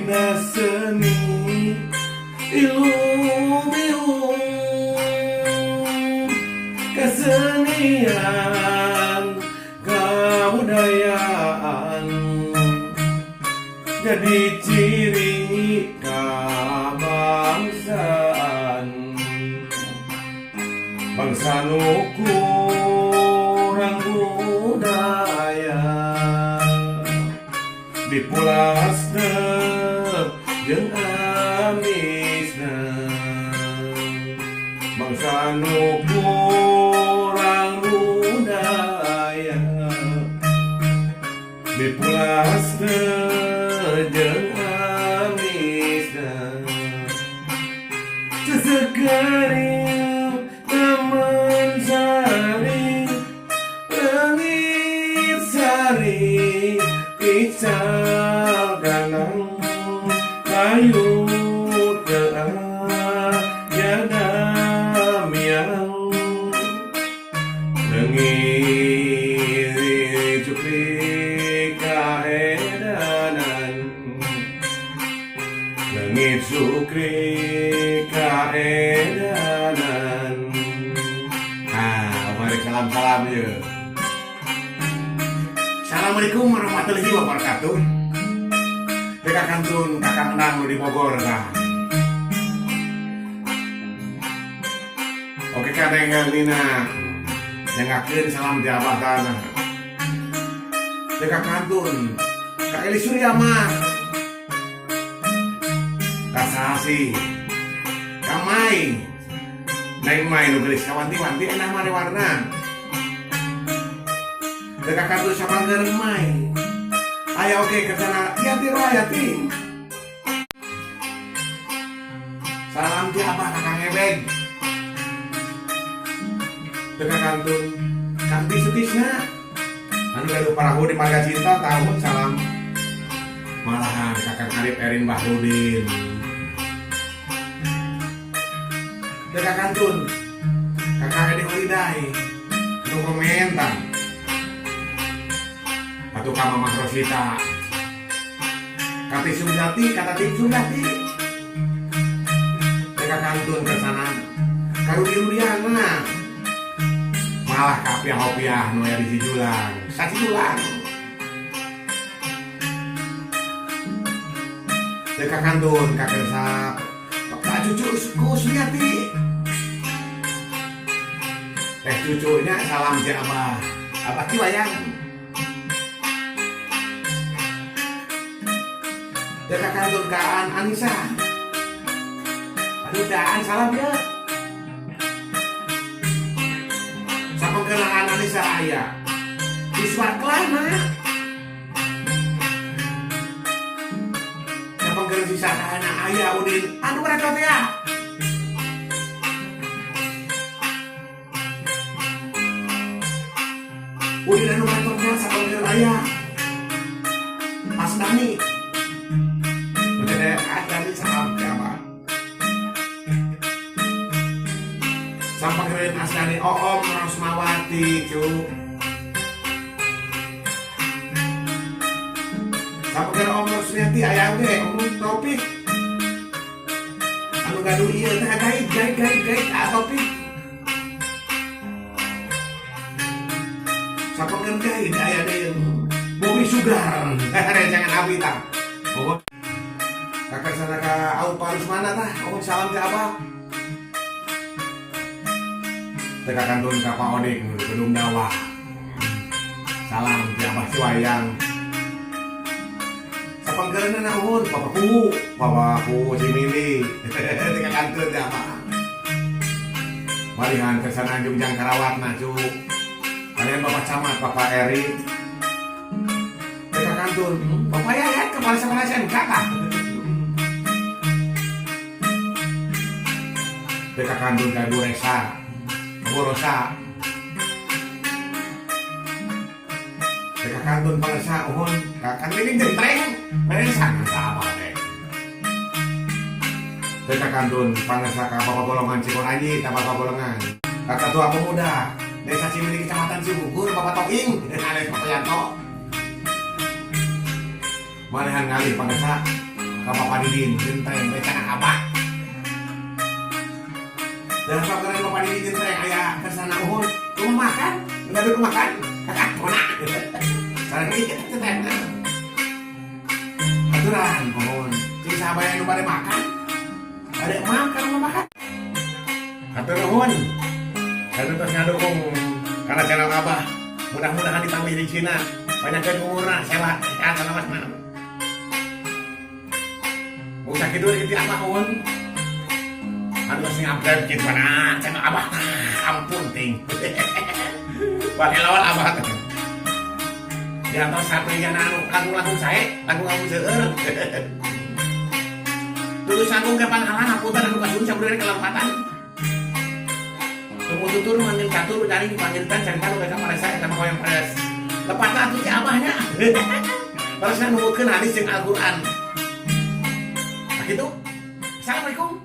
Dina seni ilmu kesenian kebudayaan jadi ciri kebangsaan. Bangsa nu kurang budaya dipulasna jeung amisna. Bangsa nu kurang budaya dipulasna jeung amisna. Sesekering Taman Sari, Langit Sari, ical ganang kayu teu aya damiang. Leungit cukrik kaedanan, leungit cukrik kaedanan. Nah, mari salam-salam ya. Assalamualaikum warahmatullahi wabarakatuh. Teka kantun Kakang Nang nu di Bogor tah. Oke kadang Nina nyengakeun salam di abah tanah. Teka kantun Kak Eli Surya mah. Kasasi. Kamai. Neng Mai nu geulis kawanti-wanti enak mah warna. Teka kantun sapanggeureng Mai. Aya oke kesana Yati Royati. Salam ti abah Kakang Ebeg. Teka kantun Kang Sutisna. Anu gaduh parahu di Marga Cinta tahun salam. Malahan Kakang Arif Erin Bahrudin. Teka kantun Kakang Edi Holiday. Nu komentar. Atuh ka Mamah Rosita. Kati Sujati, kata Tim Sujati. Teka kantun kersana Karudi Rudiana. Malah kapiah-hopiah nu aya di Cijulang. Sacijulang. Teka kantun ka kersa Pak Cucu Kusmiati. Teh cucunya salam ti Abah. Abah ti wayang. Teka kantun ka An Anissa. Aduh daan salam ya. Sapangkeunaan Anissa aya. Iswar Kelana. Sapangkeun sisa kahana aya Udin. Anu mereka teh ya. Udin anu mereka teh sapangkeun aya. Asdani. Asdani salam teh abah. Sampangkeun Asdani Oom Rosmawati cu. Sampangkeun Oom Rosmawati aya oge Om Taufik. Anu gaduh ieu teh gaib gaib gaib gaib ah Taufik. Sampangkeun gaib aya deui Bobby Sugar. Rencangan abi tah. Bobo. Kakak sana ka Aupa Rusmana tah, Om salam teh abah. Teka kantun ka Pak Odik nu di Gedung Dawa. Salam ti Abah Ciwayang. Sapangkeunna uhun Bapak Bapaku Cimili. Teka kantun ti Abah. Malihan kersana Jungjang Karawatna cu. Kalian Bapak Camat, Bapak Eri. Teka kantun Bapak Yayat kepala sekolah SMK kah? Teka kantun ka Ibu Resa. Bu Rosa. Teka kantun pangersa uhun Kakang Liling jentreng. Meresa ka apa teh. Teka kantun pangersa ka Bapak Golongan Cikoranyi, ka Bapak Golongan. Ka Ketua Pemuda Desa Cimindi Kecamatan Cigugur, Bapak Toing, alias Bapak Yanto. Malehan ngalih pangersa. Ka Bapak Didin jentreng we cenah Abah. Dan apa keren Bapak Didin jentreng aya kersana uhun rumah makan, enggak rumah makan, kakak kona. Sareng ieu kita teh. Aturan mohon. Cing saha nu bade makan. Bade makan rumah makan. Hatur nuhun. Kanu tos ngadukung kana channel Abah. Mudah-mudahan ditambah di Cina. Banyak umurna, sehat, sehat sama. Usah kitu kitu Abah nuhun. Anu sing upgrade kitu mana channel Abah tah ampun ting. Balik lawan Abah teh. Di atas sapriana anu langkung-langkung sae, langkung-langkung seueur. Tulus sanggung ke panghalang hapunten anu kasuhun saburna kelempatan. Temu tutur manggil catur cari dipanggilkan carita nu ka paresa eta mah hoyong pares. Lepatna atuh si Abahnya. Terus numutkeun hadis jeung Al-Qur'an. Nah gitu. Assalamualaikum.